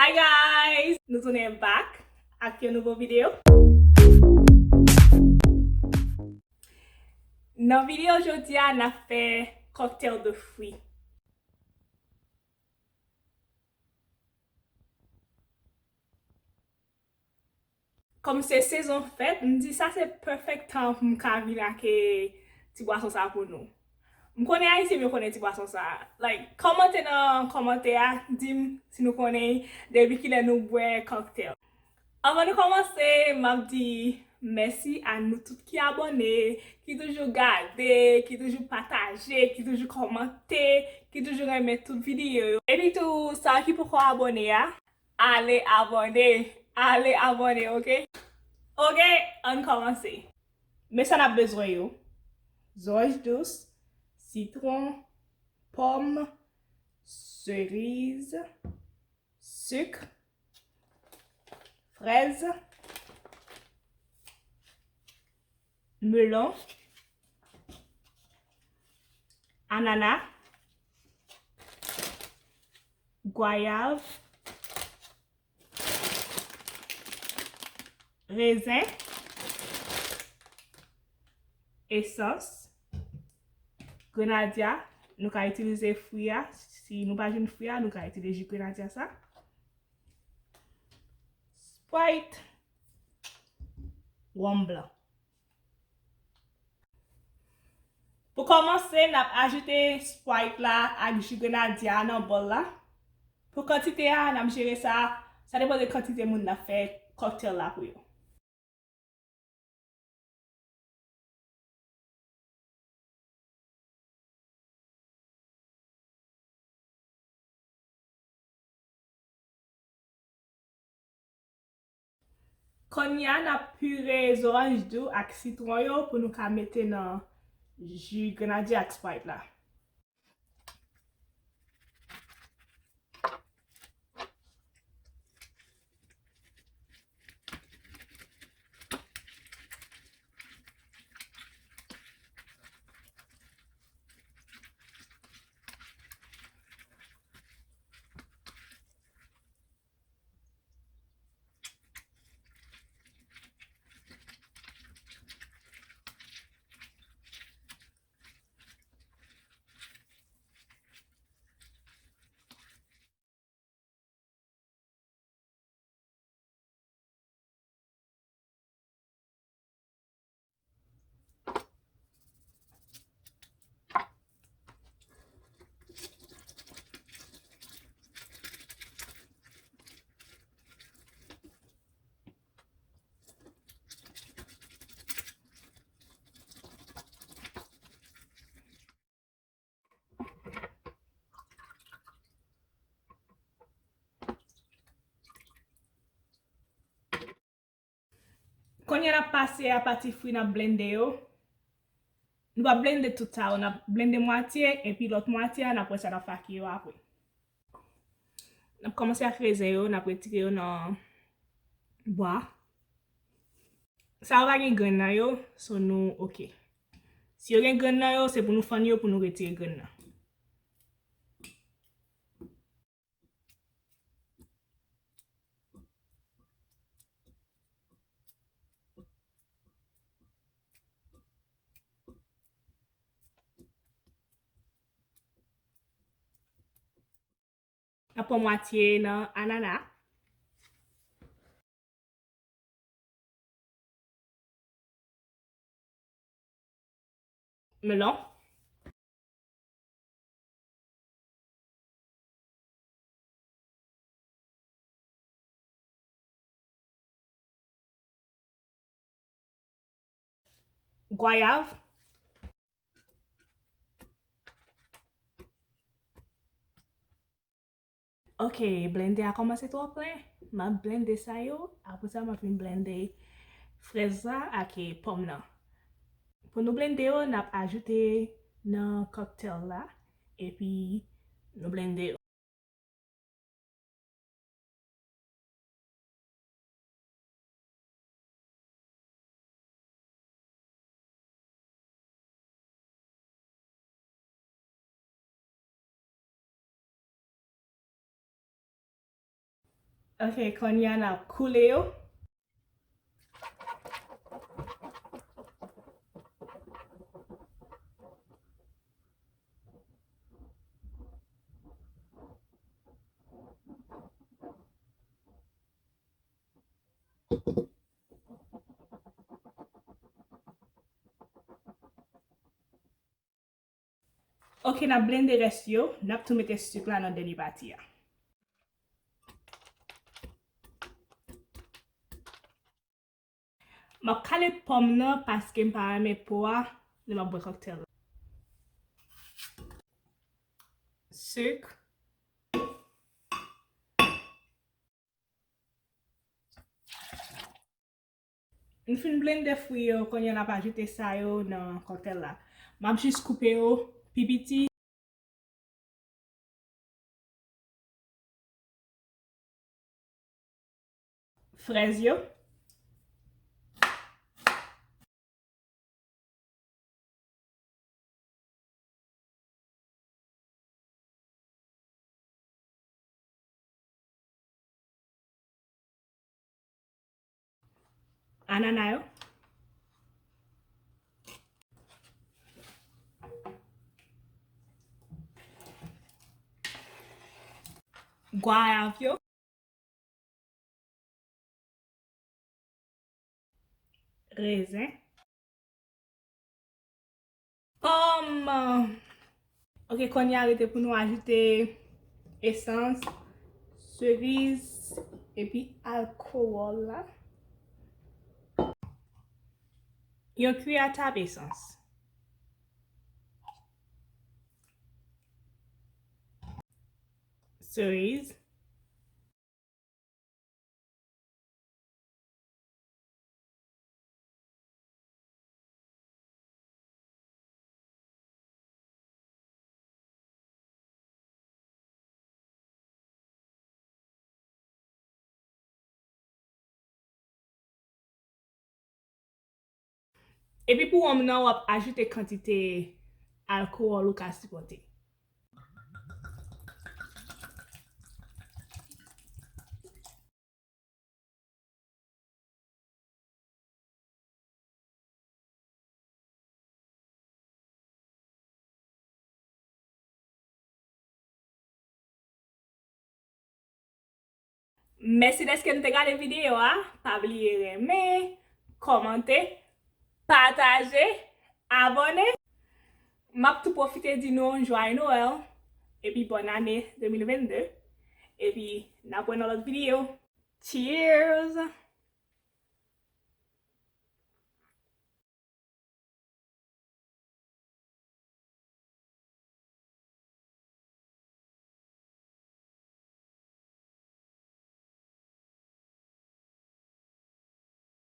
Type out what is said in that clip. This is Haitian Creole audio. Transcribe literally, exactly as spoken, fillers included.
Hi guys! Nou tounen back ak yon nouvo videyo. Nan videyo jodi a, n ap fè cocktail de fruits. Kòm se sezon fèt, m di sa se perfect tan pou m ka vin ak ti bwason sa pou nou. M konnen Ayisyen yo konnen ti bwason sa. Like, kòmante nan kòmantè a, di m si nou konnen depi kilè nou bwè cocktail. Anvan nou kòmanse, m ap di mèsi a nou tout ki abòne, ki toujou gade, ki toujou pataje, ki toujou kòmante, ki toujou renmen tout videyo yo. Epi tou, sa ki poko abòne a, ale abòne, ale abòne, oke? Oke, ann kòmanse. Men sa n ap bezwen yo: zoranj dous, sitwon, pòm, seriz, sik, frèz, melon, anana, gwayav, rezen, esans, grenadya. Nou ka itilize fwi a. Si nou pa jwenn fwi a, nou ka itilize ji grenadya sa. Sprite, wonm blan. Pou kòmanse, n ap ajoute Sprite la ak ji grenadya a nan bòl la. Pou kantite a, n ap jere sa, sa depann de kantite moun n ap fè cocktail la pou yo. Kounye a, n ap pire zoranj dou ak sitwon yo pou nou ka mete nan ji grenadya ak Sprite la. Kounye a n ap pase a pati fwi, n ap blende yo. Nou p ap blende tout sa yo, n ap blende mwatye, epi lòt mwatye a, n ap wè sa n ap fè ak yo apre. N ap kòmanse ak rezen yo, n ap retire yo nan bwa. Sa yo pa gen grenn nan yo, so nou oke. Si yo gen grenn nan yo, se pou nou fann yo, pou nou retire grenn nan. N ap pran mwatye nan anana. Melon. Gwayav. Ok, blende a kòmanse twò plen. M ap blende sa yo. Apre sa, m ap vin blende frèz la ak pòm nan. Pou nou blende yo, n ap ajoute nan cocktail la. Epi, nou blende yo. Ok, kounye a n ap koule yo. Ok, n ap blende rès yo, n ap tou mete sik la nan dènye pati a. M ap kale pòm nan paske m pa renmen po a lè m ap bwè kòktèl la. Sik. M fin blende fwi yo, kounye a n ap ajoute sa yo nan kòktèl la. M ap jis koupe yo pi piti. Frèz yo. Anana yo. Gwayav yo. Rezen. Pòm. Ok, kounye a rete pou nou ajoute esans, seriz, epi alkowòl la. Yon kiyè a tap esans. Seriz. Epi pou wonm nan, w ap ajoute kantite alkowòl ou ka sipòte. Mèsi dèske nou te gade videyo a. Pa bliye renmen, kòmante, pataje, abòne. M ap tou pwofite di nou Joyeux Noël epi bòn ane de mil vennde. Epi n ap wè nan lòt videyo. Cheers!